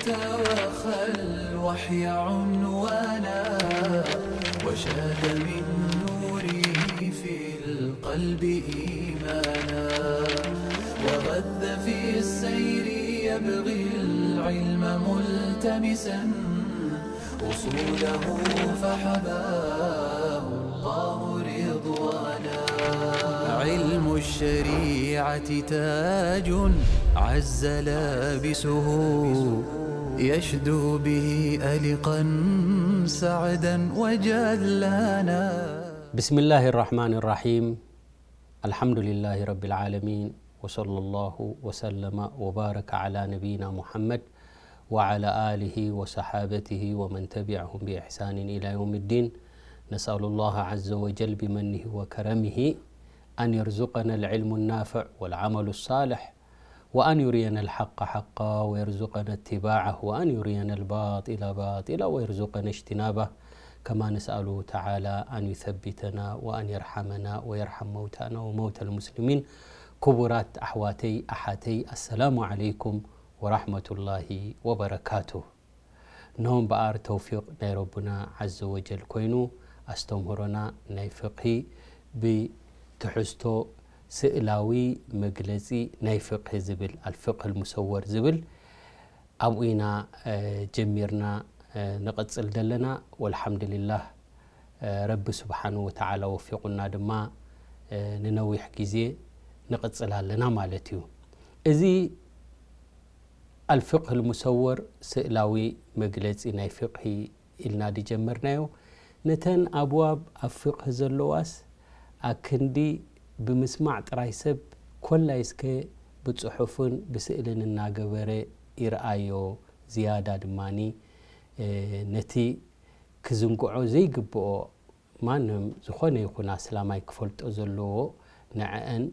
وخى الوحي عنوانا، وشاد من نوره في القلب إيمانا، وغذ في السير يبغي العلم ملتمسا، أصوله فحباه الله رضوانا. علم الشريعة تاج عز لابسه، يشدو به ألقا سعدا وجلانا. بسم الله الرحمن الرحيم. الحمد لله رب العالمين، وصلى الله وسلم وبارك على نبينا محمد وعلى آله وصحابته ومن تبعهم بإحسان إلى يوم الدين. نسأل الله عز وجل بمنه وكرمه أن يرزقنا العلم النافع والعمل الصالح، وأن يرينا الحق حقا ويرزقنا اتباعه، وأن يرينا الباطل باطلا ويرزقنا اجتنابه، كما نسأله تعالى أن يثبتنا وأن يرحمنا ويرحم موتانا وموتى المسلمين. ክቡራት ኣሕዋተይ ኣሓተይ፣ ኣሰላሙ ዓለይኩም ወራሕመቱላሂ ወበረካቱ። እነሆ እምበኣር ተውፊቕ ናይ ረቡና ዓዘ ወጀል ኮይኑ፣ ኣስተምህሮና ናይ ፍቕሂ ብትሕዝቶ ስእላዊ መግለጺ ናይ ፍቕሂ ዝብል፣ ኣልፍቕህ ልሙሰወር ዝብል፣ ኣብኡ ኢና ጀሚርና ንቕጽል ዘለና። ወልሓምድልላህ፣ ረቢ ስብሓንሁ ወተዓላ ወፊቑና ድማ ንነዊሕ ግዜ ንቕጽል ኣለና ማለት እዩ። እዚ ኣልፍቕህ ልሙሰወር ስእላዊ መግለጺ ናይ ፍቕሂ ኢልና ድጀመርናዮ፣ ነተን ኣብዋብ ኣብ ፍቕህ ዘለዋስ ኣክንዲ ብምስማዕ ጥራይ ሰብ ኮላይ እስከ ብጽሑፍን ብስእልን እናገበረ ይርኣዮ። ዝያዳ ድማኒ ነቲ ክዝንግዖ ዘይግብኦ ማንም ዝኾነ ይኹን ኣስላማይ ክፈልጦ ዘለዎ ንዐአን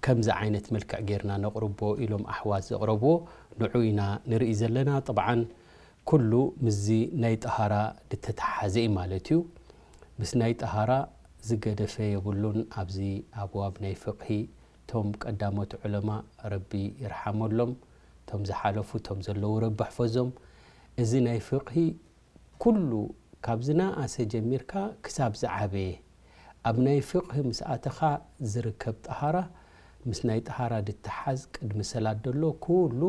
ከምዚ ዓይነት መልክዕ ጌርና ነቕርቦ ኢሎም ኣሕዋት ዘቕረብዎ ንዑ ኢና ንርኢ ዘለና። ጥብዓን ኩሉ ምስዚ ናይ ጠሃራ ድተተሓሓዘ እዩ ማለት እዩ። ምስ ናይ ጠሃራ ዝገደፈ የብሉን። ኣብዚ ኣብዋብ ናይ ፍቕሂ ቶም ቀዳሞት ዑለማ ረቢ ይርሓመሎም፣ ቶም ዝሓለፉ ቶም ዘለዉ ረቢ ሕፈዞም። እዚ ናይ ፍቕሂ ኩሉ ካብ ዝነኣሰ ጀሚርካ ክሳብ ዝዓበየ ኣብ ናይ ፍቕህ ምስ ኣተኻ ዝርከብ ጠሃራ ምስ ናይ ጠሃራ ድተሓዝ ቅድሚ ሰላት ደሎ ኩሉ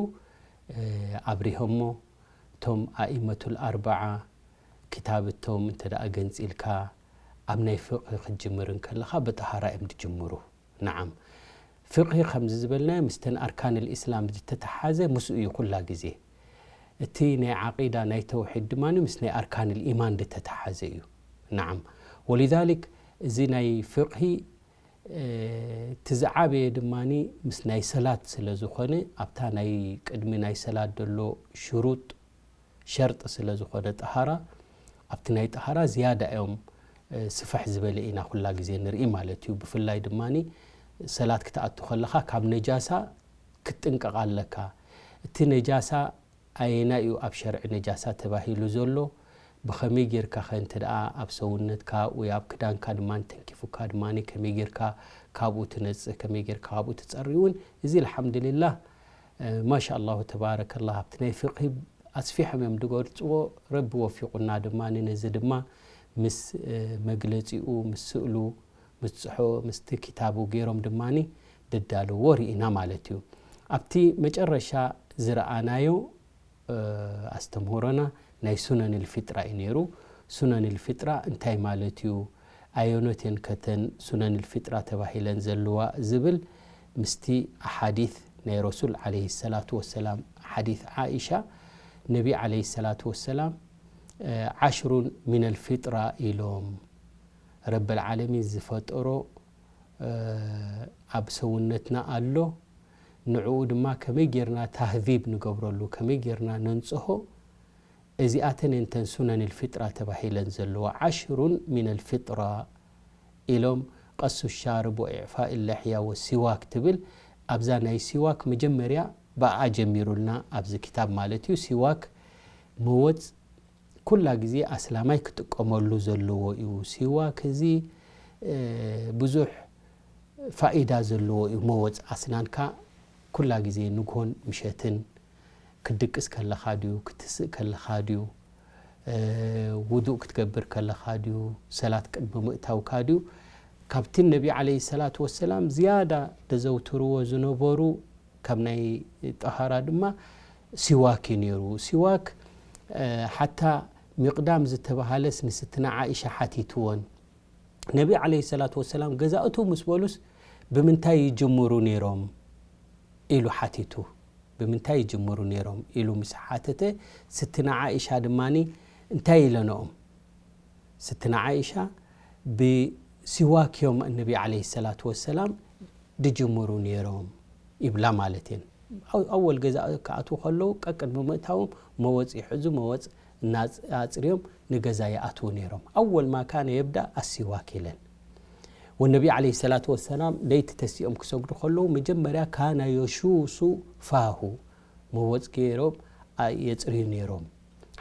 ኣብሪሆሞ። እቶም ኣኢመቱል ኣርበዓ ክታብቶም እንተ ደኣ ገንጺልካ ኣብ ናይ ፍቕህ ክትጅምር እንከለኻ ብጠሃራ እዮም ድጅምሩ። ነዓም፣ ፍቕሂ ከምዚ ዝበልናዮ ምስተን ኣርካን ልእስላም ዝተተሓዘ ምስኡ እዩ ኩላ ግዜ። እቲ ናይ ዓቂዳ ናይ ተውሒድ ድማ ምስ ናይ ኣርካን ልኢማን ዝተተሓዘ እዩ። ነዓም፣ ወሊዛሊክ እዚ ናይ ፍቕሂ እቲ ዝዓበየ ድማ ምስ ናይ ሰላት ስለ ዝኾነ ኣብታ ናይ ቅድሚ ናይ ሰላት ዘሎ ሽሩጥ ሸርጢ ስለ ዝኾነ ጠሃራ ኣብቲ ናይ ጠሃራ ዝያዳ እዮም ስፍሕ ዝበለ ኢና ኩላ ግዜ ንርኢ ማለት እዩ። ብፍላይ ድማ ሰላት ክትኣቱ ከለኻ ካብ ነጃሳ ክትጥንቀቕ ኣለካ። እቲ ነጃሳ ኣየናይ እዩ ኣብ ሸርዒ ነጃሳ ተባሂሉ ዘሎ? ብኸመይ ጌርካ ኸ እንተ ደኣ ኣብ ሰውነትካ ወይ ኣብ ክዳንካ ድማ ተንኪፉካ ድማ ከመይ ጌርካ ካብኡ ትነጽህ፣ ከመይ ጌርካ ካብኡ ትጸሪ እውን እዚ ኣልሓምዱሊላህ ማሻ ኣላሁ ተባረከላህ ኣብቲ ናይ ፍቕሂ ኣስፊሖም እዮም ዝገልጽዎ። ረቢ ወፊቑና ድማ ነዚ ድማ ምስ መግለጺኡ ምስ ስእሉ ምስ ጽሖ ምስቲ ክታቡ ገይሮም ድማ ደዳለዎ ርኢና ማለት እዩ። ኣብቲ መጨረሻ ዝረኣናዮ ኣስተምህሮና ናይ ሱነን ልፊጥራ እዩ ነይሩ። ሱነን ልፊጥራ እንታይ ማለት እዩ? ኣየኖት እየን ከተን ሱነን ልፊጥራ ተባሂለን ዘለዋ ዝብል ምስቲ ሓዲት ናይ ረሱል ዓለይሂ ሰላቱ ወሰላም ሓዲት ዓኢሻ ነቢ ዓለይሂ ሰላቱ ወሰላም ዓሽሩን ሚነል ፊጥራ ኢሎም። ረበል ዓለሚን ዝፈጠሮ ኣብ ሰውነትና ኣሎ። ንዕኡ ድማ ከመይ ጌርና ታህዚብ ንገብረሉ፣ ከመይ ጌርና ነንጽሆ። እዚኣተን እንተን ሱነን ልፊጥራ ተባሂለን ዘለዋ ዓሽሩን ሚነል ፊጥራ ኢሎም ቀሱ ሻርብ ወኢዕፋእ ለሕያ ወሲዋክ ትብል። ኣብዛ ናይ ሲዋክ መጀመርያ ብኣ ጀሚሩልና ኣብዚ ክታብ ማለት እዩ። ሲዋክ መወፅ ኩላ ግዜ ኣስላማይ ክጥቀመሉ ዘለዎ እዩ። ሲዋክ እዚ ብዙሕ ፋኢዳ ዘለዎ እዩ። መወፅ ኣስናንካ ኩላ ግዜ ንግሆን ምሸትን ክትድቅስ ከለኻ ድዩ፣ ክትስእ ከለኻ ድዩ፣ እ፣ ውዱእ ክትገብር ከለኻ ድዩ፣ ሰላት ቅድሚ ምእታውካ ድዩ? ካብቲ ነቢ ዓለይሂ ሰላቱ ወሰላም ዝያዳ ደዘውትርዎ ዝነበሩ ካብ ናይ ጠሃራ ድማ ሲዋክ እዩ ነይሩ። ሲዋክ፣ እ፣ ሓታ ሚቕዳም ዝተባሃለስ ንስትና ዓኢሻ ሓቲትዎን። ነቢ ዓለይሂ ሰላቱ ወሰላም ገዛ እቱ ምስ በሉስ ብምንታይ ይጅምሩ ነይሮም ኢሉ ሓቲቱ። ብምንታይ ይጅምሩ ነይሮም ኢሉ ምስ ሓተተ፣ ስትና ዓኢሻ ድማኒ እንታይ ኢለንኦም? ስትና ዓኢሻ ብሲዋክ እዮም ነቢ ዓለይሂ ሰላቱ ወሰላም ድጅምሩ ነይሮም ይብላ ማለት እየን። ኣው-፣ ኣወል ገዛ ክኣትዉ ከለዉ ቀቅድሚ ምእታዎም መወፅ ይሕዙ፣ መወፅ እናፅ-፣ ኣፅርዮም ንገዛ ይኣትዉ ነይሮም። ኣወል ማ ካነ የብዳእ ኣሲዋክ ኢለን። ወነቢ ዓለይሂ ሰላቱ ወሰላም ለይቲ ተሲኦም ክሰግዱ ከለዉ መጀመርያ ካነ የሹሱ ፋሁ መወፅ ገይሮም ኣ-፣ የፅርዩ ነይሮም።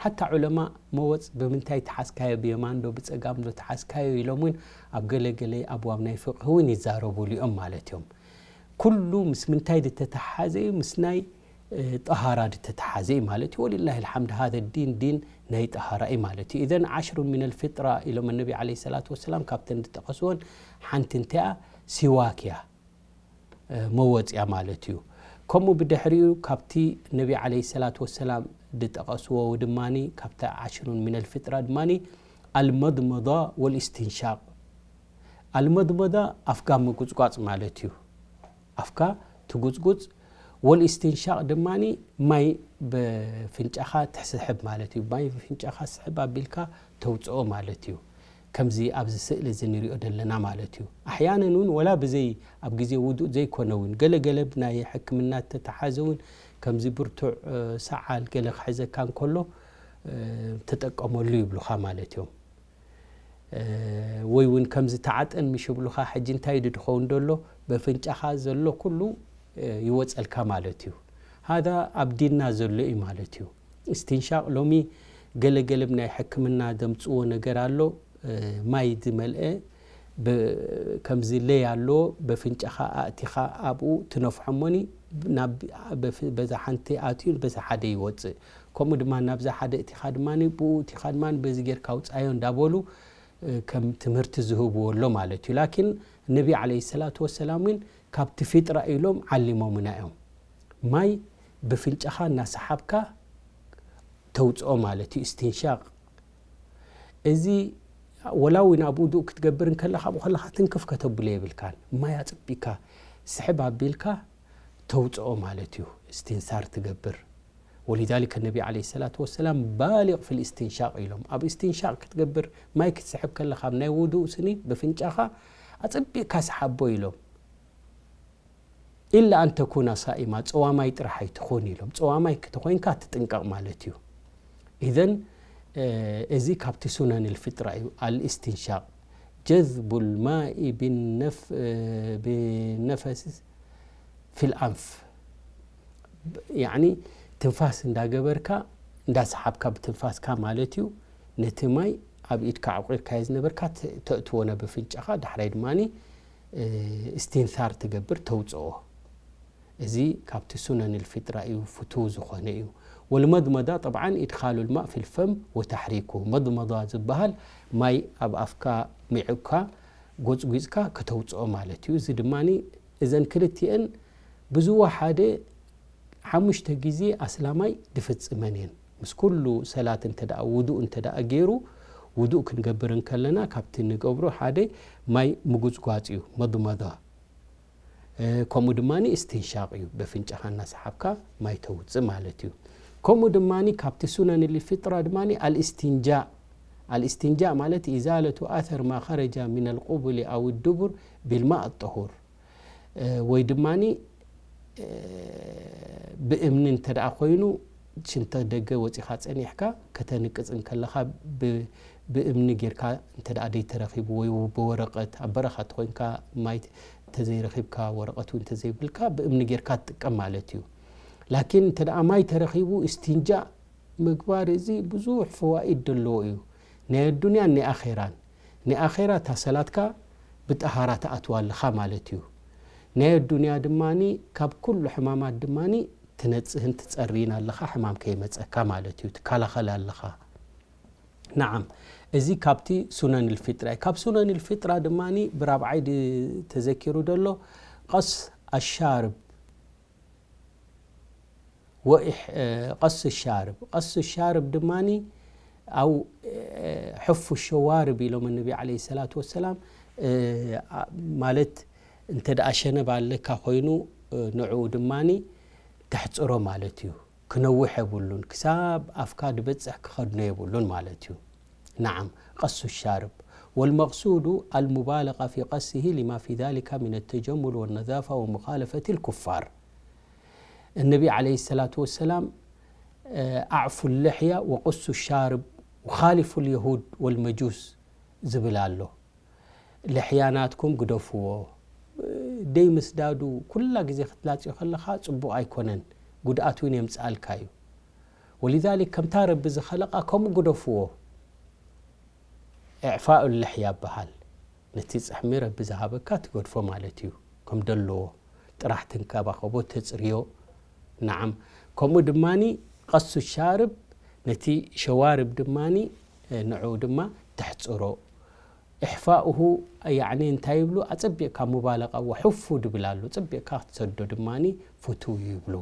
ሓታ ዑለማ መወፅ ብምንታይ ተሓዝካዮ፣ ብየማን ዶ ብፀጋም ዶ ተሓዝካዮ ኢሎም እውን ኣብ ገለ ገለ ኣብዋብ ናይ ፍቕሂ እውን ይዛረቡሉ እዮም ማለት እዮም። ኩሉ ምስ ምንታይ ዝተተሓሓዘ እዩ? ምስ ናይ፣ እ፣ ጠሃራ ዝተተሓዘ እዩ ማለት እዩ። ወሊላሂ ልሓምድ ሃዘ ዲን ዲን ናይ ጠሃራ እዩ ማለት እዩ። ኢዘን ዓሽሩ ሚነል ፊጥራ ኢሎም ነቢ ዓለይሂ ሰላቱ ወሰላም ካብተን ዝጠቐስወን ሓንቲ እንታይ እያ? ሲዋክ እያ፣ እ፣ መወፅያ ማለት እዩ። ከምኡ ብድሕሪኡ ካብቲ ነቢ ዓለይሂ ሰላቱ ወሰላም ዝጠቐስዎ ድማኒ ካብቲ ዓሽሩን ሚነል ፊጥራ ድማኒ ኣልመድመዳ ወልእስትንሻቅ። ኣልመድመዳ ኣፍካ ምጉፅጓፅ ማለት እዩ። ኣፍካ ትጉፅጉፅ። ወልእስትንሻቅ ድማኒ ማይ ብፍንጫኻ ትስሕብ ማለት እዩ። ማይ ብፍንጫኻ ስሕብ ኣቢልካ ተውፅኦ ማለት እዩ። ከምዚ ኣብዚ ስእሊ እዚ ንሪኦ ዘለና ማለት እዩ። ኣሕያነን እውን ወላ ብዘይ፣ ኣብ ግዜ ውዱእ ዘይኮነ እውን ገለ ገለ ናይ ሕክምና ተተሓዘ እውን ከምዚ ብርቱዕ፣ እ፣ ሰዓል ገለ ክሕዘካ እንከሎ፣ እ፣ ተጠቀመሉ ይብሉኻ ማለት እዮም። እ፣ ወይ እውን ከምዚ ተዓጠን ምሽ ይብሉኻ። ሕጂ እንታይ ድድኸውን ደሎ በፍንጫኻ ዘሎ ኩሉ፣ እ፣ ይወፀልካ ማለት እዩ። ሃዛ ኣብ ዲንና ዘሎ እዩ ማለት እዩ። እስትንሻቅ ሎሚ ገለ ገለ ናይ ሕክምና ዘምፅዎ ነገር ኣሎ። እ፣ ማይ ዝመልአ ብ-፣ ከምዚ ለይ ኣሎ፣ በፍንጫኻ ኣእቲኻ ኣብኡ ትነፍሖ እሞኒ ናብ፣ በፍ-፣ በዛ ሓንቲ ኣትዩ በዛ ሓደ ይወፅእ። ከምኡ ድማ ናብዛ ሓደ እቲኻ ድማ ብኡ እቲኻ ድማ በዚ ጌርካ ውፃዮ እንዳበሉ፣ እ፣ ከም ትምህርቲ ዝህብዎ ኣሎ ማለት እዩ። ላኪን ነቢ ዓለይሂ ሰላቱ ወሰላም እውን ካብቲ ፊጥራ ኢሎም ዓሊሞምና እዮም። ማይ ብፍንጫኻ እናሰሓብካ ተውፅኦ ማለት እዩ፣ እስትንሻቅ። እዚ ወላ እውን ኣብ ውዱእ ክትገብር እንከለኻ፣ ኣብኡ ከለኻ ትንክፍ ከተብሎ የብልካን። ማይ ኣፅቢካ ስሕብ ኣቢልካ ተውፅኦ ማለት እዩ፣ እስትንሳር ትገብር። ወሊዛሊከ ነቢ ዓለይሂ ሰላቱ ወሰላም ባሊቅ ፊል እስትንሻቅ ኢሎም። ኣብ እስትንሻቅ ክትገብር፣ ማይ ክትስሕብ ከለኻ፣ ኣብ ናይ ውዱእ ስኒ ብፍንጫኻ ኣፅቢካ ሰሓቦ ኢሎም። ኢላ ኣን ተኩና ሳኢማ፣ ጸዋማይ ጥራሕ ኣይትኹን ኢሎም። ጸዋማይ ክትኾይንካ ትጥንቀቕ ማለት እዩ። ኢዘን፣ እ፣ እዚ ካብቲ ሱነን ልፍጥራ እዩ። ኣልእስትንሻቅ፣ ጀዝቡ ልማኢ ብነፍ-፣ እ፣ ብነፈስ ፊል ኣንፍ። ያዕኒ ትንፋስ እንዳገበርካ፣ እንዳሰሓብካ ብትንፋስካ ማለት እዩ። ነቲ ማይ ኣብ ኢድካ ዓቑርካዮ ዝነበርካ ተ-፣ ተእትዎ ናብ ኣፍንጫኻ፣ ዳሕራይ ድማኒ፣ እ፣ እስትንሳር ትገብር፣ ተውፅኦ። እዚ ካብቲ ሱነን ልፊጥራ እዩ፣ ፍቱው ዝኾነ እዩ። ወልመድመዳ ጠብዓን ኢድኻሉ ልማእ ፊልፈም ወታሕሪኩ። መድመዳ ዝበሃል ማይ ኣብ ኣፍካ ሚዕብካ ጎፅጒፅካ ከተውፅኦ ማለት እዩ። እዚ ድማኒ እዘን ክልቲአን ብዝወሓደ ሓሙሽተ ግዜ ኣስላማይ ድፍጽመን እየን። ምስ ኩሉ ሰላት እንተ ደኣ ውዱእ እንተ ደኣ ገይሩ፣ ውዱእ ክንገብር እንከለና ካብቲ ንገብሮ ሓደ ማይ ምጉጽጓጽ እዩ፣ መድመዳ። እ፣ ከምኡ ድማኒ እስትንሻቕ እዩ፣ በፍንጫኻ እናሰሓብካ ማይ ተውጽእ ማለት እዩ። ከምኡ ድማኒ ካብቲ ሱነን ልፊጥራ ድማኒ ኣልእስትንጃእ። ኣልእስትንጃእ ማለት ኢዛለቱ ኣሰር ማ ኸረጃ ሚነል ቁቡሊ ኣው ዱቡር ቢልማእ ጠሁር። እ፣ ወይ ድማኒ፣ እ፣ ብእምኒ እንተ ደኣ ኮይኑ፣ ሽንተ ደገ ወጺኻ ጸኒሕካ ከተንቅጽ እንከለኻ ብ-፣ ብእምኒ ጌርካ እንተ ደኣ ደይተረኺቡ ወይ ብወረቐት ኣብ በረኻ ተኾይንካ ማይ እንተዘይረኺብካ ወረቐት እውን እንተዘይብልካ ብእምኒ ጌርካ ትጥቀም ማለት እዩ። ላኪን እንተ ደኣ ማይ ተረኺቡ እስትንጃእ ምግባር እዚ ብዙሕ ፈዋኢድ ዘለዎ እዩ። ናይ ኣዱንያን ናይ ኣኼራን። ናይ ኣኼራ እታ ሰላትካ ብጠሃራ ትኣትዋ ኣለኻ ማለት እዩ። ናይ ኣዱንያ ድማኒ ካብ ኩሉ ሕማማት ድማኒ ትነጽህን ትጸርይን ኣለኻ፣ ሕማም ከይመጸካ ማለት እዩ፣ ትከላኸል ኣለኻ። ናዓም፣ እዚ ካብቲ ሱነን ልፊጥራ እዩ። ካብ ሱነን ልፊጥራ ድማ ብራብዓይ ድ-፣ ተዘኪሩ ዘሎ ቀስ ኣሻርብ ወኢሕ-፣ እ፣ ቀስ ሻርብ። ቀስ ሻርብ ድማ ኣው፣ እ፣ ሕፉ ሸዋርብ ኢሎም ነቢ ዓለይሂ ሰላቱ ወሰላም፣ እ፣ ኣ-፣ ማለት እንተ ደኣ ሸነብ ኣለካ ኮይኑ፣ እ፣ ንዕኡ ድማ ተሕጽሮ ማለት እዩ። ክነውሕ የብሉን፣ ክሳብ ኣፍካ ድበጽሕ ክኸድኖ የብሉን ማለት እዩ። ናዓም፣ ቀሱ ሻርብ። والمقصود المبالغة في قصه لما في ذلك من التجمل والنظافة ومخالفة الكفار. النبي عليه الصلاة والسلام، እ፣ أعفوا اللحية وقصوا الشارب وخالفوا اليهود والمجوس ዝብል ኣሎ። ልሕያ ናትኩም ግደፍዎ። ደይ ምስዳዱ ኩላ ግዜ ክትላጽዮ ከለኻ ጽቡቕ ኣይኮነን፣ ጉድኣት እውን የምጽኣልካ እዩ። ወሊዛሊክ ከምታ ረቢ ዝኸለቓ ከምኡ ግደፍዎ። ኢዕፋኡ ልሕያ ይበሃል። ነቲ ጽሕሚ ረቢ ዝሃበካ ትገድፎ ማለት እዩ። ከም ደለዎ ጥራሕ ትንከባኸቦ፣ ተጽርዮ። ናዓም። ከምኡ ድማኒ ቀሱ ሻርብ፣ ነቲ ሸዋርብ ድማኒ፣ እ፣ ንዕኡ ድማ ተሕጽሮ። ኢሕፋኡሁ፣ ያዕኒ እንታይ ይብሉ? ኣጸቢቕካ ሙባለቓ ወሑፉ ድብል ኣሎ። ጸቢቕካ ክትሰዶ ድማኒ ፍቱው ይብሉ።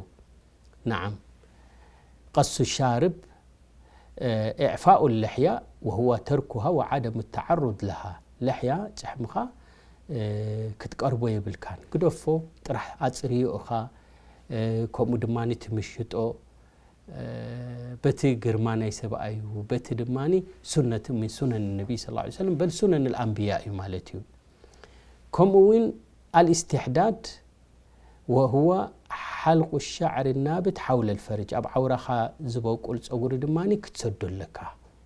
ናዓም። ቀሱ ሻርብ፣ እ፣ ኢዕፋኡ ልሕያ ወሁወ ተርኩሃ ወዓደሙ ተዓሩድ ለሃ። ልሕያ፣ ጭሕምኻ፣ እ፣ ክትቀርቦ የብልካን። ግደፎ፣ ጥራሕ ኣጽርዮ ኢኻ። እ፣ ከምኡ ድማኒ ትምሽጦ፣ እ፣ በቲ ግርማ ናይ ሰብኣዩ፣ በቲ ድማኒ ሱነት ምን ሱነን ነቢ ሰለላሁ ዐለይሂ ወሰለም፣ በል ሱነን ኣልኣንብያ እዩ ማለት እዩ። ከምኡ እውን ኣልእስትሕዳድ ወሁወ ሓልቁ ሻዕሪ ናብት ሓውለ ልፈርጅ፣ ኣብ ዓውራኻ ዝበቁል ጸጉሪ ድማኒ ክትሰዶ ኣለካ።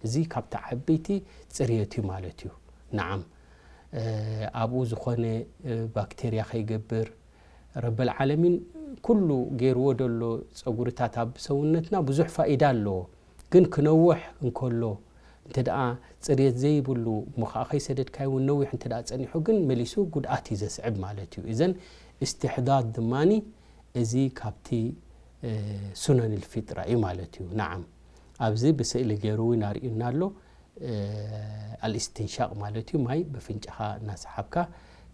እዚ ካብቲ ዓበይቲ ጽርየት እዩ ማለት እዩ። ናዓም፣ እ፣ ኣብኡ ዝኾነ፣ እ፣ ባክቴርያ ከይገብር፣ ረበል ዓለሚን ኩሉ ገይርዎ ደሎ ጸጉርታት ኣብ ሰውነትና ብዙሕ ፋኢዳ ኣለዎ። ግን ክነውሕ እንከሎ፣ እንተ ደኣ ጽርየት ዘይብሉ፣ እሞ ኸዓ ከይሰደድካዮ እውን ነዊሕ እንተ ደኣ ጸኒሑ፣ ግን መሊሱ ጉድኣት እዩ ዘስዕብ ማለት እዩ። እዘን እስትሕዳድ ድማኒ እዚ ካብቲ፣ እ፣ ሱነን ልፊጥራ እዩ ማለት እዩ። ናዓም፣ ኣብዚ ብስእሊ ገይሩ እውን ኣርእዩና ኣሎ። እ፣ ኣልእስትንሻቕ ማለት እዩ፣ ማይ በፍንጫኻ እናሰሓብካ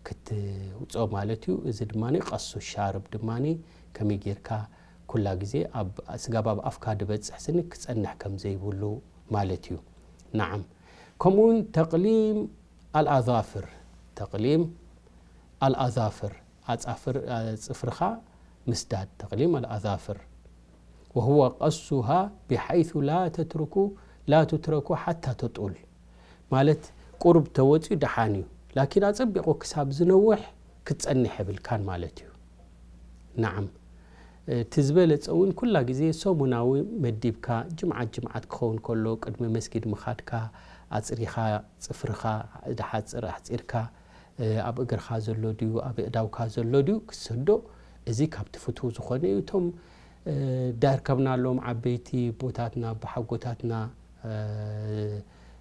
ክትውጾ ማለት እዩ። እዚ ድማኒ ቀሱ ሻርብ ድማኒ ከመይ ጌርካ ኩላ ግዜ ኣብ ስጋብ ኣብ ኣፍካ ድበጽሕ ስኒ ክጸንሕ ከም ዘይብሉ ማለት እዩ። ናዓም። ከምኡ እውን ተቕሊም ኣልኣዛፍር፣ ተቕሊም ኣልኣዛፍር፣ ኣጻፍር፣ እ፣ ጽፍርኻ ምስዳድ፣ ተቕሊም ኣልኣዛፍር። ወሁወ ቀሱሃ ቢሓይሱ ላ ተትርኩ፣ ላ ቱትረኩ ሓታ ተጡል። ማለት ቁሩብ ተወጺኡ ደሓን እዩ። ላኪን ኣጸቢቑ ክሳብ ዝነውሕ ክትጸንሕ የብልካን ማለት እዩ። ናዓም። እቲ ዝበለጸ እውን ኩላ ግዜ ሰሙናዊ መዲብካ ጅምዓት ጅምዓት ክኸውን ከሎ ቅድሚ መስጊድ ምኻድካ ኣጽሪኻ ጽፍርኻ ድሓጽር ኣሕጺርካ፣ እ፣ ኣብ እግርኻ ዘሎ ድዩ፣ ኣብ ኣእዳውካ ዘሎ ድዩ ክትሰዶ፣ እዚ ካብቲ ፍቱው ዝኾነ እዩ። እቶም፣ እ፣ ዳርከብናሎም ዓበይቲ ቦታትና፣ ኣቦሓጎታትና፣ እ፣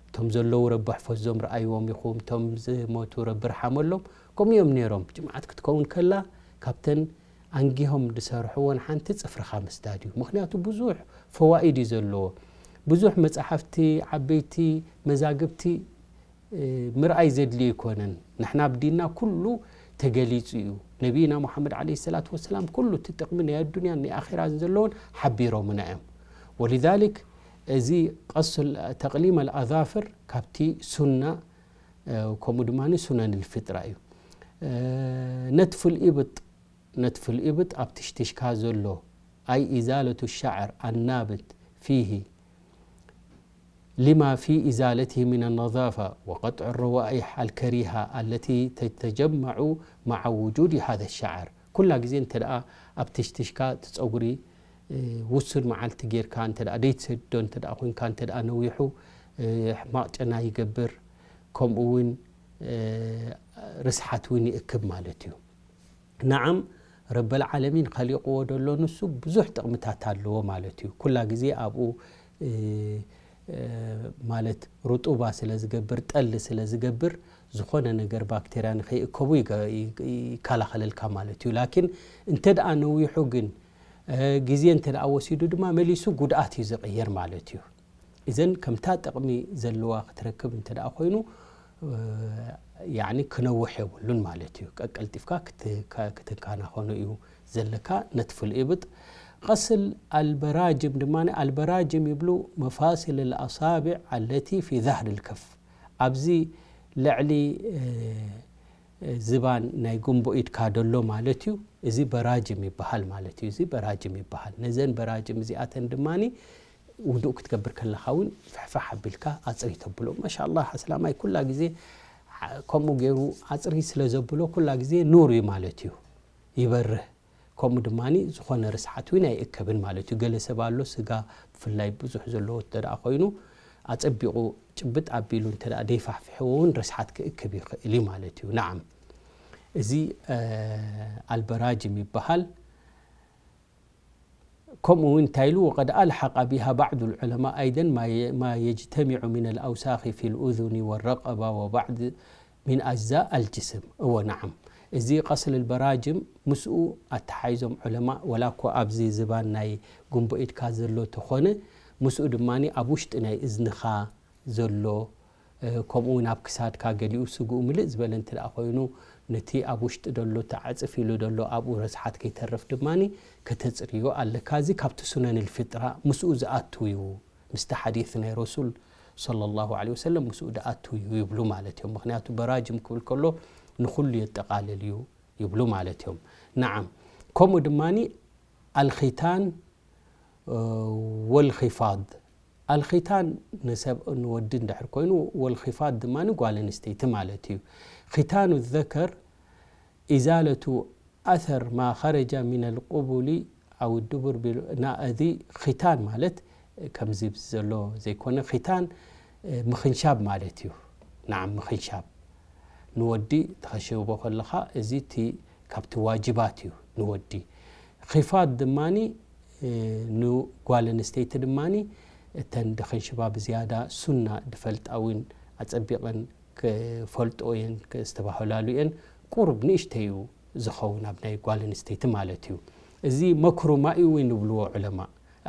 እቶም ዘለዉ ረቢ ኣሕፈዞም ረኣይዎም ኢኹም፣ እቶም ዝሞቱ ረቢ ርሓመሎም፣ ከምኡ እዮም ነይሮም። ጅምዓት ክትከውን ከላ ካብተን ኣንጊሆም ዝሰርሕዎን ሓንቲ ጽፍርኻ ምስዳድ እዩ። ምኽንያቱ ብዙሕ ፈዋኢድ እዩ ዘለዎ። ብዙሕ መጻሕፍቲ፣ ዓበይቲ መዛግብቲ፣ እ፣ ምርኣይ ዘድልዮ ኣይኮነን። ንሕና ኣብ ዲንና ኩሉ ተገሊጹ እዩ። ነቢይና ሙሓመድ ዓለይሂ ሰላቱ ወሰላም ኩሉ እቲ ጥቕሚ ናይ ኣዱንያን ናይ ኣኼራን ዘለዎን ሓቢሮምና እዮም። ወሊዛሊክ እዚ ቀሱ ተቕሊም ኣልኣዛፍር ካብቲ ሱና፣ እ፣ ከምኡ ድማ ሱነን ልፍጥራ እዩ። እ፣ ነትፉል ኢብጥ፣ ነትፉል ኢብጥ ኣብ ትሽትሽካ ዘሎ፣ ኣይ ኢዛለቱ ሻዕር ኣናብት ፊሂ ሊማ ፊ ኢዛለትሂ ሚን ኣነዛፋ ወቀጥዕ ረዋኢሕ ኣልከሪሃ ኣለቲ ተተጀመዑ መዓ ውጁድ ሃዘ ሻዕር። ኩላ ግዜ እንተ ደኣ ኣብ ትሽትሽካ እቲ ጸጉሪ፣ እ፣ ውሱን መዓልቲ ጌርካ እንተ ደኣ ደይትሰድዶ እንተ ደኣ ኮይንካ፣ እንተ ደኣ ነዊሑ፣ እ፣ ሕማቕ ጨና ይገብር፣ ከምኡ እውን፣ እ፣ ርስሓት እውን ይእክብ ማለት እዩ። ነዓም፣ ረበል ዓለሚን ኸሊቕዎ ደሎ ንሱ ብዙሕ ጥቕምታት ኣለዎ ማለት እዩ። ኩላ ግዜ ኣብኡ፣ እ፣ እ፣ ማለት ርጡባ ስለ ዝገብር፣ ጠሊ ስለ ዝገብር፣ ዝኾነ ነገር ባክቴርያ ንኸይእከቡ ይገ-፣ ይ-፣ ይከላኸለልካ ማለት እዩ። ላኪን እንተ ደኣ ነዊሑ ግን፣ ግዜ እንተ ደኣ ወሲዱ ድማ መሊሱ ጉድኣት እዩ ዝቕየር ማለት እዩ። እዘን ከምታ ጥቕሚ ዘለዋ ክትረክብ እንተ ደኣ ኮይኑ፣ ያኒ ክነውሕ የብሉን ማለት እዩ። ቀቀልጢፍካ ክትንካናኸኖ እዩ ዘለካ ነትፉል ኢብጥ። ቀስል ኣልበራጅም ድማ፣ ኣልበራጅም ይብሉ መፋስል ኣልኣሳብዕ ኣለቲ ፊ ዛህር ልከፍ፣ ኣብዚ ልዕሊ ዝባን ናይ ጉንቦ ኢድካ ደሎ ማለት እዩ። እዚ በራጅም ይበሃል ማለት እዩ። እዚ በራጅም ይበሃል። ነዘን በራጅም እዚኣተን ድማ ውዱእ ክትገብር ከለኻ እውን ፍሕፋሕ ኣቢልካ ኣፅሪ ተብሎ። ማሻላ ኣስላማይ ኩላ ግዜ ከምኡ ገይሩ ኣፅሪ ስለ ዘብሎ ኩላ ግዜ ኑር እዩ ማለት እዩ፣ ይበርህ። ከምኡ ድማ ዝኾነ ርስሓት እውን ኣይእከብን ማለት እዩ። ገለ ሰብ ኣሎ ስጋ ብፍላይ ብዙሕ ዘለዎ እንተ ደኣ ኮይኑ ኣጸቢቑ ጭብጥ ኣቢሉ እንተ ደኣ ደይፋሕፍሕዎ እውን ርስሓት ክእክብ ይኽእል እዩ ማለት እዩ። ናዓም፣ እዚ ኣልበራጅም ይበሃል። ከምኡ እውን እንታይ ኢሉ፣ وقد ألحق بها بعض العلماء أيضا ما يجتمع من الأوساخ في الأذن والرقبة وبعض من أجزاء الجسم. እወ ናዓም፣ እዚ ቀስል ኣልበራጅም ምስኡ ኣተሓይዞም ዑለማ፣ ወላ እኮ ኣብዚ ዝባን ናይ ጉንቦ ኢድካ ዘሎ ተኾነ፣ ምስኡ ድማ ኣብ ውሽጢ ናይ እዝንኻ ዘሎ፣ ከምኡ እውን ኣብ ክሳድካ ገሊኡ ስግኡ ምልእ ዝበለ እንተ ደኣ ኮይኑ፣ ነቲ ኣብ ውሽጢ ደሎ ተዓጽፍ ኢሉ ደሎ ኣብኡ ረስሓት ከይተርፍ ድማ ከተጽርዮ ኣለካ። እዚ ካብቲ ሱነን ልፊጥራ ምስኡ ዝኣቱ እዩ። ምስቲ ሓዲስ ናይ ረሱል ሰለላሁ ዐለይሂ ወሰለም ምስኡ ዝኣቱ እዩ ይብሉ ማለት እዮም። ምኽንያቱ በራጅም ክብል ከሎ ንኹሉ የጠቓልል እዩ ይብሉ ማለት እዮም። ነዓም፣ ከምኡ ድማ ኣልኺታን ወልኺፋድ። ኣልኺታን ንሰብ ንወዲ እንድሕር ኮይኑ፣ ወልኺፋድ ድማ ንጓል ኣንስተይቲ ማለት እዩ። ኺታኑ ዘከር ኢዛለቱ ኣሰር ማ ኸረጃ ሚነል ቁቡሊ ኣው ዱቡር ቢል-፣ ና-፣ እዚ ኺታን ማለት ከምዚ ዘሎ ዘይኮነ፣ ኺታን ምኽንሻብ ማለት እዩ። ናዓም፣ ምኽንሻብ ንወዲ ተኸሽቦ ከለኻ፣ እዚ እቲ ካብቲ ዋጅባት እዩ ንወዲ። ኺፋድ ድማኒ ንጓል ኣንስተይቲ ድማኒ እተን ድኽንሽባ ብዝያዳ ሱና ድፈልጣ እውን ኣጸቢቐን ክፈልጦ እየን፣ ክስተባህላሉ እየን። ቁሩብ ንእሽተይ እዩ ዝኸውን ኣብ ናይ ጓል ኣንስተይቲ ማለት እዩ። እዚ መክሩማ እዩ እውን ይብልዎ ዑለማ።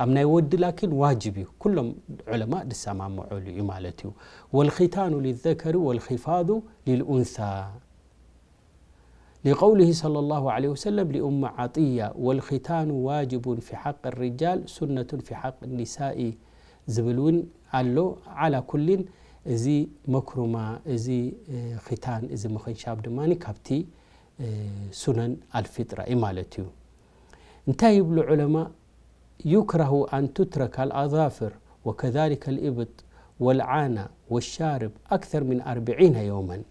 ኣብ ናይ ወዲ ላኪን ዋጅብ እዩ። ኩሎም ዑለማ ድሰማምዑሉ እዩ ማለት እዩ። ወልኺታኑ ሊዘከሪ ወልኺፋዱ ሊልኡንሳ። ሊቀውሊሂ ሰለላሁ ዐለይሂ ወሰለም ሊኡም ዓጥያ፣ ወልኺታኑ ዋጅቡን ፊ ሓቅ ሪጃል ሱነቱን ፊ ሓቅ ኒሳኢ ዝብል እውን ኣሎ። ዓላ ኩሊን፣ እዚ መክሩማ፣ እዚ ኺታን፣ እዚ ምኽንሻብ ድማ ካብቲ ሱነን ኣልፊጥራ እዩ ማለት እዩ። እንታይ ይብሉ ዑለማ? ዩክረሁ ኣን ቱትረከ ኣልኣዛፍር ወከዛሊከ ልኢብጥ ወልዓና ወሻርብ ኣክተር ምን ኣርብዒነ የውመን።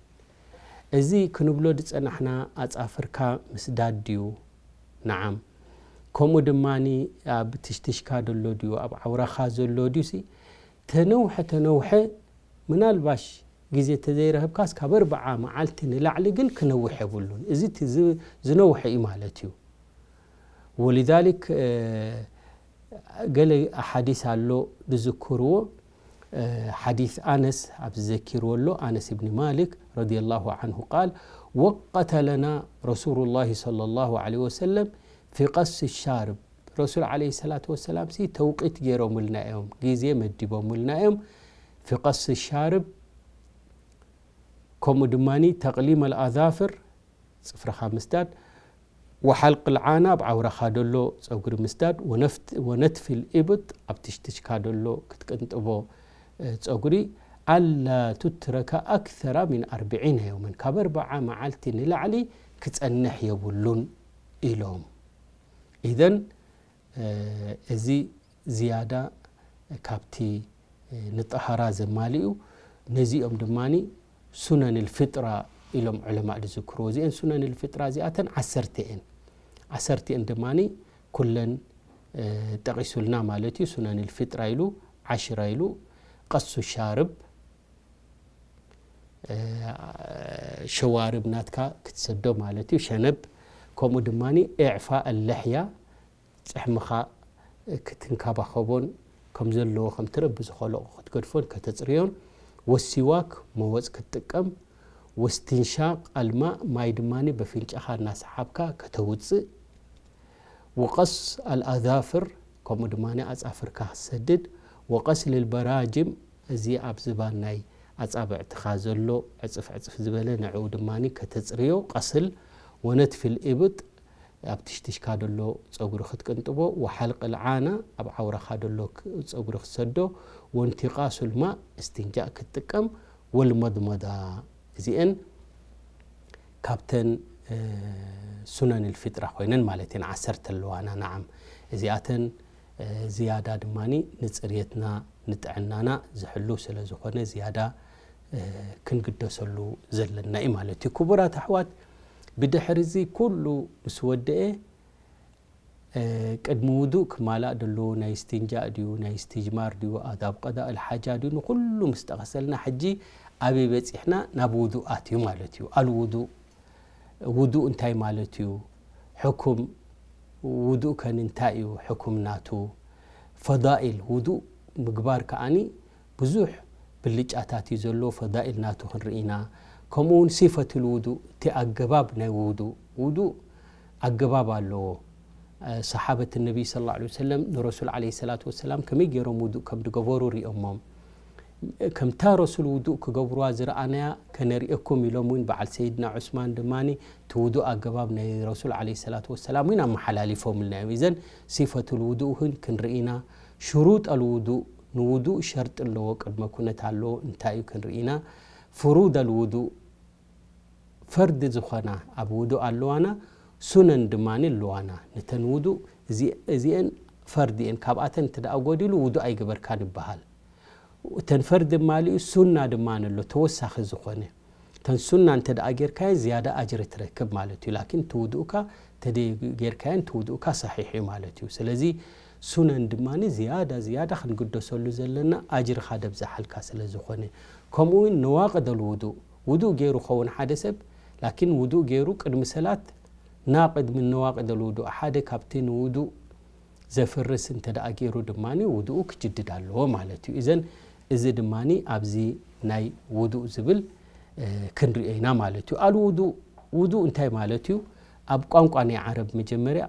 እዚ ክንብሎ ዝጸናሕና ኣጻፍርካ ምስዳድ ድዩ? ነዓም። ከምኡ ድማኒ ኣብ ትሽትሽካ ዘሎ ድዩ? ኣብ ዓውራኻ ዘሎ ድዩሲ? ተነውሐ ተነውሐ፣ ምናልባሽ ግዜ ተዘይረኸብካስ ካብ ኣርብዓ መዓልቲ ንላዕሊ ግን ክነውሕ የብሉን። እዚ እቲ ዝ-፣ ዝነውሐ እዩ ማለት እዩ። ወሊዛሊክ፣ እ፣ ገለ ሓዲስ ኣሎ ዝዝክርዎ፣ እ፣ ሓዲስ ኣነስ ኣብዚ ዘኪርዎ ኣሎ። ኣነስ ኢብኒ ማሊክ ረዲየላሁ ዐንሁ ቃል፣ ወቀተ ለና ረሱሉላሂ ሰለላሁ ዐለይሂ ወሰለም ፊ ቀሲ ሻርብ። ረሱል ዐለይሂ ሰላቱ ወሰላምሲ ተውቂት ገይሮምልና እዮም፣ ግዜ መዲቦምልና እዮም። ፊ ቀሲ ሻርብ፣ ከምኡ ድማኒ ተቕሊም ኣልኣዛፍር፣ ጽፍርኻ ምስዳድ፣ ወሓልቅ ልዓና፣ ኣብ ዓውራኻ ደሎ ጸጉሪ ምስዳድ፣ ወነፍት-፣ ወነትፊ ልኢብጥ፣ ኣብ ትሽትሽካ ደሎ ክትቅንጥቦ፣ እ፣ ጸጉሪ፣ ኣላ ቱትረከ ኣክሰራ ሚን ኣርብዒነ የውመን፣ ካብ ኣርብዓ መዓልቲ ንላዕሊ ክጸንሕ የብሉን ኢሎም። ኢዘን፣ እ፣ እዚ ዝያዳ ካብቲ፣ እ፣ ንጠሃራ ዘማልኡ፣ ነዚኦም ድማኒ ሱነን ልፍጥራ ኢሎም ዑለማእ ዝዝክርዎ። እዚአን ሱነን ልፍጥራ እዚኣተን ዓሰርተ እየን። ዓሰርተ እየን ድማኒ ኩለን፣ እ፣ ጠቒሱልና ማለት እዩ። ሱነን ልፍጥራ ኢሉ፣ ዓሽራ ኢሉ፣ ቀሱ ሻርብ፣ እ፣ ሸዋርብ ናትካ ክትሰዶ ማለት እዩ፣ ሸነብ። ከምኡ ድማኒ ኢዕፋ ኣለሕያ፣ ጽሕምኻ ክትንከባኸቦን ከም ዘለዎ ከምቲ ረቢ ዝኸለቆ ክትገድፎን ከተጽርዮን፣ ወሲዋክ መወጽ ክትጥቀም፣ ወስትንሻቅ ኣልማእ ማይ ድማኒ በፍንጫኻ እናሰሓብካ ከተውጽእ፣ ወቀስ ኣልኣዛፍር፣ ከምኡ ድማ ኣጻፍርካ ክትሰድድ፣ ወቀስል ልበራጅም፣ እዚ ኣብ ዝባን ናይ ኣጻብዕትኻ ዘሎ ዕጽፍ ዕጽፍ ዝበለ ንዕኡ ድማ ከተጽርዮ፣ ቀስል፣ ወነትፊል ኢብጥ፣ ኣብ ትሽትሽካ ደሎ ጸጉሪ ክትቅንጥቦ፣ ወሓልቅ ልዓና፣ ኣብ ዓውራኻ ደሎ ክ- ጸጉሪ ክትሰዶ፣ ወንቲቃሱል ማእ፣ እስትንጃእ ክትጥቀም፣ ወልመድመዳ፣ እዚአን ካብተን ሱነን ልፊጥራ ኮይነን ማለት እየን። ዓሰርተ ኣለዋና። ናዓም፣ እዚኣተን ዝያዳ ድማ ንፅርየትና ንጥዕናና ዝሕሉ ስለ ዝኾነ ዝያዳ ክንግደሰሉ ዘለና እዩ ማለት እዩ። ክቡራት ኣሕዋት፣ ብድሕሪ እዚ ኩሉ ምስ ወደአ ቅድሚ ውዱእ ክማላእ ደለዎ ናይ እስትንጃእ ድዩ ናይ እስትጅማር ድዩ ኣዳብ ቀዳእ ልሓጃ ድዩ ንኩሉ ምስ ጠቐሰልና ሕጂ ኣበይ በፂሕና ናብ ውዱእ ኣትዩ ማለት እዩ። ኣልውዱእ ውዱእ እንታይ ማለት እዩ? ሕኩም ውዱእ ከን እንታይ እዩ ሕኩም ናቱ? ፈዳኢል ውዱእ ምግባር ከኣኒ ብዙሕ ብልጫታት እዩ ዘሎ። ፈዳኢል ናቱ ክንርኢ ኢና። ከምኡ እውን ሲፈቱል ውዱእ እቲ ኣገባብ ናይ ውዱእ ውዱእ ኣገባብ ኣለዎ። ሰሓበት ነቢይ ስለ ላ ሰለም ንረሱል ዓለይሂ ሰላቱ ወሰላም ከመይ ገይሮም ውዱእ ከም ዝገበሩ ሪኦሞም። ከምታ ረሱል ውዱእ ክገብርዋ ዝረኣናያ ከነርእየኩም ኢሎም እውን በዓል ሰይድና ዑስማን ድማ እቲ ውዱእ ኣገባብ ናይ ረሱል ዓለይሂ ሰላቱ ወሰላም እውን ኣመሓላሊፎምልና እዮም። እዘን ሲፈቱል ውዱእ እውን ክንርኢ ኢና። ሽሩጠል ውዱእ ንውዱእ ሸርጢ ኣለዎ፣ ቅድመ ኩነት ኣለዎ። እንታይ እዩ ክንርኢ ኢና። ፍሩደል ውዱእ ፈርዲ ዝኾና ኣብ ውዱእ ኣለዋና፣ ሱነን ድማ ኣለዋና። ነተን ውዱእ እዚ- እዚአን ፈርዲ እየን። ካብኣተን እንተ ደኣ ጎዲሉ ውዱእ ኣይገበርካን ይበሃል። እተን ፈርዲ ማሊኡ ሱና ድማ ኣሎ ተወሳኺ ዝኾነ። እተን ሱና እንተ ደኣ ጌርካየን ዝያዳ ኣጅሪ ትረክብ ማለት እዩ። ላኪን እቲ ውዱእካ ተደ ጌርካየን እቲ ውዱእካ ሰሒሕ እዩ ማለት እዩ። ስለዚ ሱነን ድማ ዝያዳ ዝያዳ ክንግደሰሉ ዘለና ኣጅርኻ ደብዛሓልካ ስለ ዝኾነ። ከምኡ እውን ነዋቅደል ውዱእ ውዱእ ገይሩ ኸውን ሓደ ሰብ፣ ላኪን ውዱእ ገይሩ ቅድሚ ሰላት ናቅድ ምን ነዋቅደል ውዱእ ሓደ ካብቲ ንውዱእ ዘፍርስ እንተ ደኣ ገይሩ ድማ ውዱኡ ክጅድድ ኣለዎ ማለት እዩ። እዘን እዚ ድማ ኣብዚ ናይ ውዱእ ዝብል ክንሪኦ ኢና ማለት እዩ። ኣልውዱእ ውዱእ እንታይ ማለት እዩ? ኣብ ቋንቋ ናይ ዓረብ መጀመርያ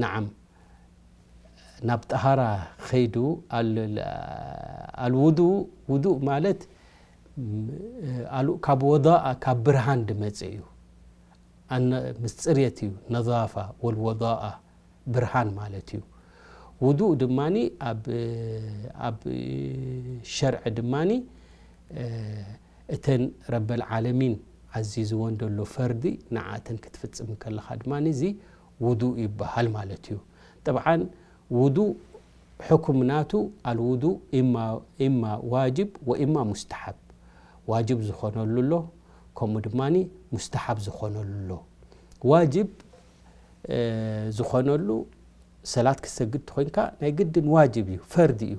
ነዓም ናብ ጠሃራ ኸይዱ ኣል- ኣልውዱእ ውዱእ ማለት ም- ኣሉ- ካብ ወዳኣ ካብ ብርሃን ድመጽእ እዩ። ኣነ- ምስ ጽርየት እዩ። ነዛፋ ወልወዳኣ ብርሃን ማለት እዩ። ውዱእ ድማኒ ኣብ ኣብ ሸርዒ ድማኒ እተን ረበል ዓለሚን ዓዚዝወን ደሎ ፈርዲ ንዓተን ክትፍጽም ከለኻ ድማኒ እዚ ውዱእ ይበሃል ማለት እዩ። ጠብዓን ውዱእ ሕኩም ናቱ ኣልውዱእ ኢማ ኢማ ዋጅብ ወኢማ ሙስተሓብ። ዋጅብ ዝኾነሉ ኣሎ፣ ከምኡ ድማኒ ሙስተሓብ ዝኾነሉ ኣሎ። ዋጅብ ዝኾነሉ ሰላት ክትሰግድ ተኾይንካ ናይ ግድን ዋጅብ እዩ፣ ፈርዲ እዩ።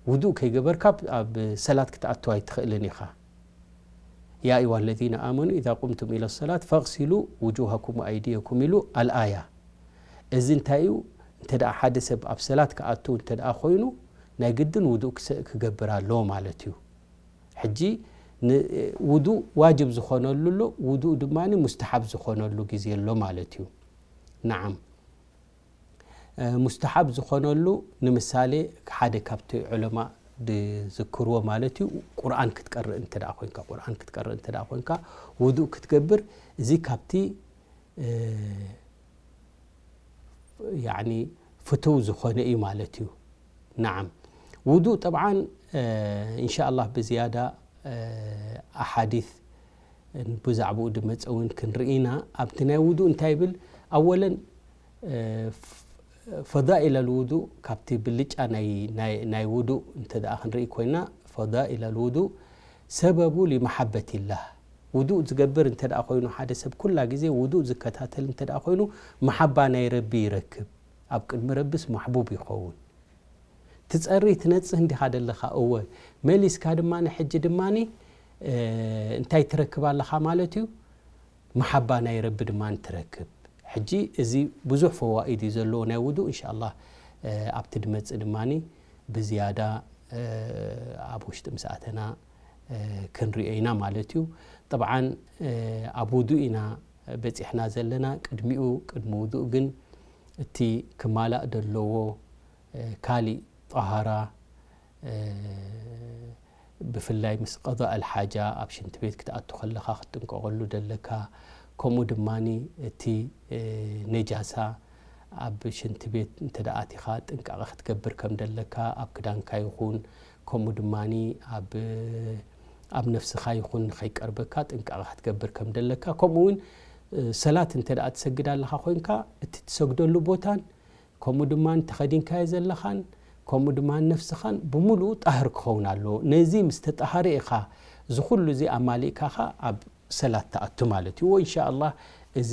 ውዱእ ከይገበርካ ኣብ- ኣብ ሰላት ክትኣቱ ኣይትኽእልን ኢኻ። يا أيها الذين آمنوا إذا قمتم إلى الصلاة فاغسلوا وجوهكم وأيديكم ኢሉ ኣልኣያ። እዚ እንታይ እዩ? እንተ ደኣ ሓደ ሰብ ኣብ ሰላት ክኣቱ እንተ ደኣ ኮይኑ ናይ ግድን ውዱእ ክሰ- ክገብር ኣለዎ ማለት እዩ። ሕጂ ን- ውዱእ ዋጅብ ዝኾነሉ ኣሎ፣ ውዱእ ድማ ሙስተሓብ ዝኾነሉ ግዜ ኣሎ ማለት እዩ። ነዓም። ሙስተሓብ ዝኾነሉ ንምሳሌ ሓደ ካብቲ ዑለማ ዝዝክርዎ ማለት እዩ። ቁርኣን ክትቀርእ እንተ ደኣ ኮይንካ ቁርኣን ክትቀርእ እንተ ደኣ ኮይንካ ውዱእ ክትገብር እዚ ካብቲ ያኒ ፍትው ዝኾነ እዩ ማለት እዩ። ነዓም ውዱእ ጠብዓን እንሻ ኣላህ ብዝያዳ ኣሓዲት ብዛዕባኡ ድመፀ እውን ክንርኢ ኢና። ኣብቲ ናይ ውዱእ እንታይ ይብል? ኣወለን ፈዳኢል ኣልውዱእ ካብቲ ብልጫ ናይ ውዱእ እንተ ደኣ ክንርኢ ኮይና ፈዳኢል ኣልውዱእ ሰበቡ ሊመሓበቲላህ ውዱእ ዝገብር እንተ ደኣ ኮይኑ ሓደ ሰብ ኩላ ግዜ ውዱእ ዝከታተል እንተ ደኣ ኮይኑ መሓባ ናይ ረቢ ይረክብ። ኣብ ቅድሚ ረብስ ማሕቡብ ይኸውን። ትጸሪ ትነጽህ እንዲኻ ደለኻ እወ መሊስካ ድማ ንሕጂ ድማ እንታይ ትረክብ ኣለኻ ማለት እዩ። መሓባ ናይ ረቢ ድማ ትረክብ። ሕጂ እዚ ብዙሕ ፈዋኢድ እዩ ዘለዎ ናይ ውዱእ እንሻ ኣላህ ኣብቲ ድመጽእ ድማ ብዝያዳ ኣብ ውሽጢ ምስ ኣተና ክንሪኦ ኢና ማለት እዩ። ጠብዓን ኣብ ውዱእ ኢና በጺሕና ዘለና። ቅድሚኡ፣ ቅድሚ ውዱእ ግን እቲ ክማላእ ዘለዎ ካሊእ ጠሃራ፣ ብፍላይ ምስ ቀضاء الحاجة ኣብ ሽንቲ ቤት ክትኣቱ ከለኻ ክትጥንቀቐሉ ደለካ። ከምኡ ድማ እቲ ነጃሳ ኣብ ሽንቲ ቤት እንተ ደኣ ኣቲኻ ጥንቃቐ ክትገብር ከም ደለካ፣ ኣብ ክዳንካ ይኹን፣ ከምኡ ድማ ኣብ ኣብ ነፍስኻ ይኹን ንኸይቀርበካ ጥንቃቐ ክትገብር ከም ደለካ፣ ከምኡ እውን ሰላት እንተ ደኣ ትሰግድ ኣለኻ ኮይንካ፣ እቲ ትሰግደሉ ቦታን ከምኡ ድማ ተኸዲንካዮ ዘለኻን ከምኡ ድማ ነፍስኻን ብምሉኡ ጣህር ክኸውን ኣለዎ። ነዚ ምስ ተጣሃረ ኢኻ እዚ ኩሉ እዚ ኣማሊእካ ኸኣ ኣብ ሰላት ትኣቱ ማለት እዩ። ወኢንሻ ኣላህ እዚ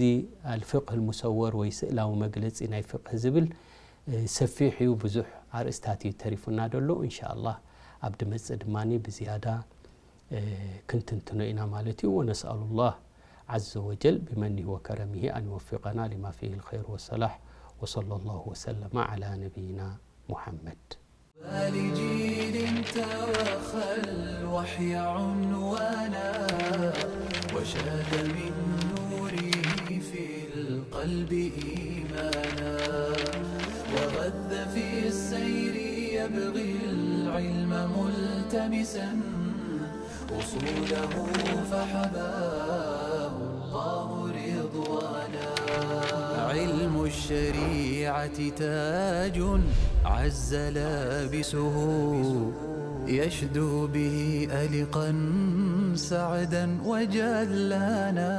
ኣልፍቅህ ልሙሰወር ወይ ስእላዊ መግለጺ ናይ ፍቅህ ዝብል ሰፊሕ እዩ፣ ብዙሕ ኣርእስታት እዩ ተሪፉና ዘሎ። ኢንሻ ኣላህ ኣብ ድመጽእ ድማ ብዝያዳ ክንትንትኖ ኢና ማለት እዩ። ونسأل الله عز وجل بمنه وكرمه أن يوفقنا لما فيه الخير والصلاح، وصلى الله وسلم على نبينا محمد. لجيل توخى الوحي عنوانا، وشاد من نوره في القلب إيمانا، وغذ في السير يبغي العلم ملتمسا، أصوله فحباه الله رضوانا. علم الشريعة تاج عز لابسه، يشدو به ألقا سعدا وجلانا.